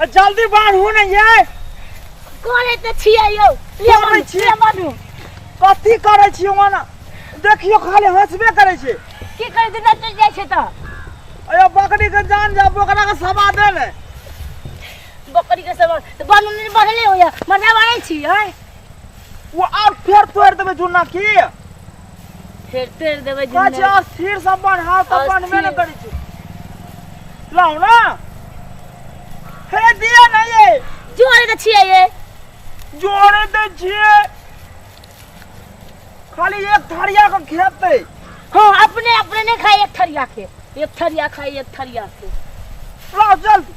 जल्दी बान्हू ने ये। करे तऽ छियै यौ। लिअ करै बान्हू, छियै। लिअ बान्हू। कथी करै छी ओना? देखियौ खाली हंसबे करै छै। की करै छै, नचि जाइ छै तऽ। अयो बकरी के जान जा, बकरा के सवा दे ने। बकरी के सवा तऽ बान्हू नहि, बान्हले होइया, मरदा बान्है छी आँय। ओ और फेर तोड़ि देबै जुन्ना की? फेर तोड़ि देबै कहै जुन्ना। छै अस्थिर सब बान्हाउ तऽ बान्हबे नहि अस्थिर। करै छै। लाउ ना। हे दिया ना ये। जोड़े तऽ छियै ये। जोड़े दै छियै। खाली एक थरिया के खेतै। हाँ, अपने अपने नहीं खाए एक थरिया के, एक थरिया खाए एक थरिया के। लाओ जल्दी।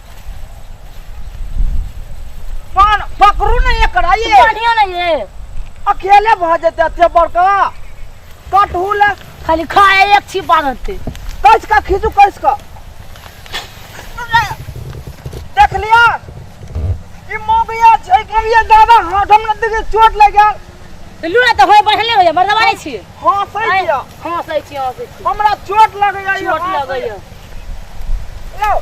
पान पकड़ू ने एकरा ये। बढ़िया ना ये। अकेले भऽ जेतै एते बड़का। कटहू ले। खाली खाए एक छिपा रहते। कस का खींचू कस का। देख लिया। ई मौगिया छै कि ये दादा हाथ हम न देखे चोट लग गेल। लूरा तऽ होय बढ़ले होय, मर्दवा नहि छी। हाँ, सही छियै। हाँ, सही छियै, हाँ, सही छियै। हमरा चोट लगैया, चोट लगैया। लो।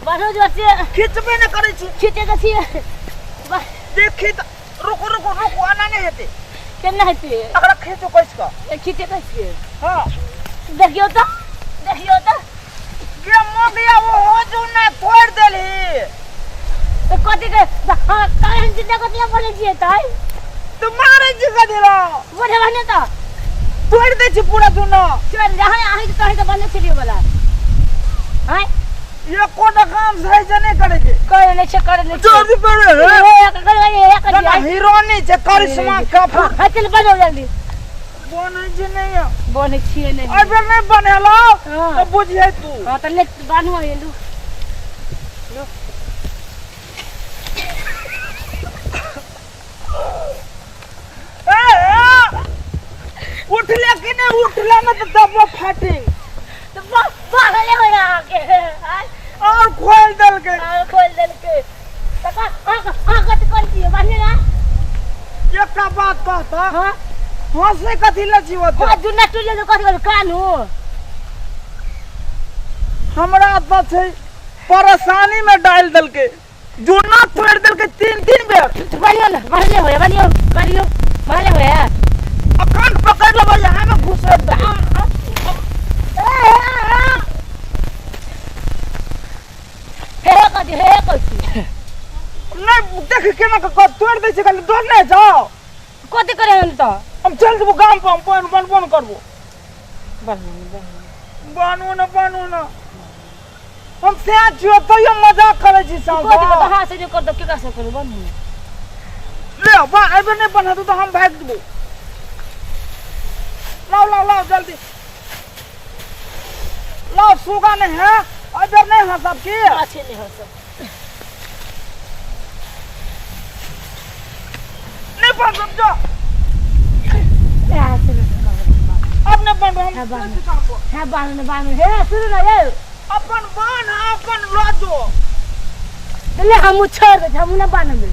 बढ़ो जोर से। खींचबे नहि करै छी। खींचे तऽ छियै। देखी तऽ, रुकू, रुकू, रुकू, एना नहि हेतै। केना हेतै? एकरा खींचू कसि कऽ। ए, खींचे कसि के? हाँ। देखियौ तऽ, देखियौ तऽ। गे मगिया, ओहो जुन्ना तोड़ि देलही। तऽ कथी के? हाँ, काहे चिंता कथी लए बोलै छियै तऽ? तू मारै छी कथी लए? बोले भने तऽ। तोड़ि दै छी पूरा जुन्ना। चल, अहाँ, अहीं के कहै तऽ बने छलियै बला। आँय? एको टा काम सही से नहि करै छै। करै नहि छै, करै नहि छै। जल्दी करै, हे। हे, हे, करै, हे, हे, करै, जेना हे। हीरोनी छै, करिश्मा कपूर। हाँ, चल, बनाउ जल्दी। बनै छै नहि यौ। बनै छियै नहि। एहि बेर नहि बनेलौ, हाँ। तऽ बुझियै तू। हाँ, तऽ ले, बान्हू आइ, लू। लू। ए, ए, उठले कि नहि? उठले ने तऽ दबो फाटिंग। तऽ बान्हले होय अहाँके, आँय? और खोलि देलकै। और खोलि देलकै। तऽ अहाँ कथी करै छियै? बान्हिए ने। एकटा बात कहता। हाँ? हंसै कथी लए छी ओते? हाँ, जुन्ना टूटि गेल तऽ कथी करू? कानू। हमरा तऽ छै परेशानी में डालि देलकै। जुन्ना तोड़ि देलकै 3-3 बेर। बढ़ियो ने, बढ़ले होय, बढ़ियो, बढ़ियो, बढ़ले होय। अखन पकड़ि लेबै, यहाँ में घुसेड़ देबै। हे हे कथी, हे हे कथी? नहि देख केना कऽ तोड़ि दै छै, खाली डर नहि जाओ। कथी करे हन तऽ? हम चलि जेबो गाम पर, हम पानि बनबो ने करबो। बनबो ने, बनबो। बनू ने, बनू ने। हम सएह छियौ, तैयो मजाक करै छी साउस। कथी करतौ? हाथ से जे करतौ, केकरा से करू? बनू ने। ले, बा, एहिबेर नहि बन्हतौ तऽ हम भागि जेबो। लाउ, लाउ, लाउ, जल्दी लाउ। सुगा नहि है, एहिबेर नहि हँसब की? अच्छे नहि हँसब। नहि बनब जो। अब नहि बनब हम। हाँ, बान्ह। हाँ, बान्ह ने, बान्ह। हे, सुनू ने यौ। अपन बान्ह, अपन लऽ जो। ले, हमहूँ छोड़ि दै छी, हमहूँ नहि बान्हबै।